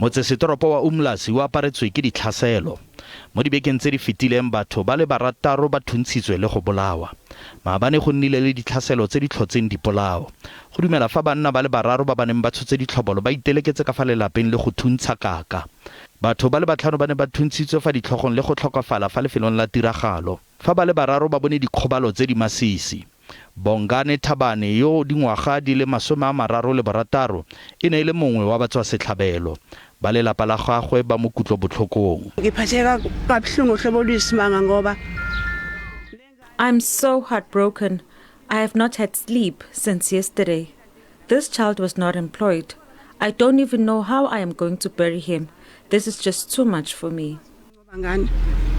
Motsesetoropo wa Umlazi o aparetswe ke ditlhaselo. Mo dibekeng tse di fetileng batho ba le barataro ba thuntshitswe le go bolawa. Maabane go nnile le ditlhaselo tse di tlhotseng dipolao. Go dumela fa banna ba le bararo ba ba neng ba tshotse ditlhobolo ba iteleketse ka fa lelapeng le go thuntsha kaka. Batho ba le batlhano ba ne ba thuntshitswe fa ditlhogong le go tlhokafala fa lefelong la tiragalo, fa ba le bararo ba bone dikgobalo tse di masisi. Bongane Thabane yo o dingwaga di le 36 e ne e le mongwe wa batswasetlhabelo. Ba lelapa la gagwe ba mo kutlobotlhokong. Ngiphatheka kabuhlungu hlobo oluyisimanga ngoba I'm so heartbroken. I have not had sleep since yesterday. This child was not employed. I don't even know how I am going to bury him. This is just too much for me. Ngani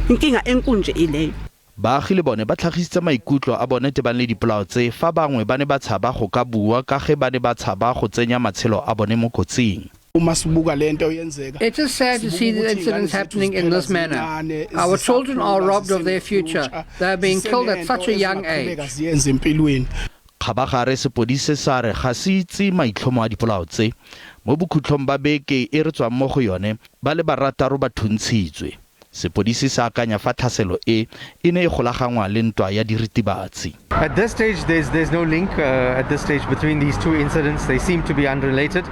inkinga enkulu nje ileyo. Baagi le bone ba tlhagisitse maikutlo a bone tebang le dipolao tse fa bangwe ba ne ba tshaba go ka bua ka ge ba ne ba tshaba go tsenya matshelo a bone mo kotsing. Uma sibuka lento yenzeka. It is sad to see the incidents happening in this manner. Our children are robbed of their future. They are being killed at such a young age. Ziyenza empilweni. Kgabagare sepodise sa re ga se itse maitlhomo a dipolao tse. Mo bokhutlhong ba beke e re tswang mo go yone, ba le barataro ba thuntshitswe. Sepodisi sa akanya fa tlhaselo e e ne e golaganngwa le ntwa ya diritibatsi. At this stage, there's no link at this stage between these two incidents. They seem to be unrelated.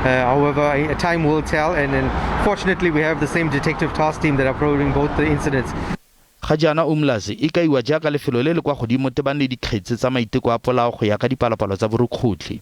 However, time will tell, and fortunately, we have the same detective task team that are probing both the incidents. Ga jaana Umlazi e kaiwa jaaka lefelo le le kwa godimo tebang le dikgetse tsa maiteko a polao go ya ka dipalopalo tsa borukgutlhi.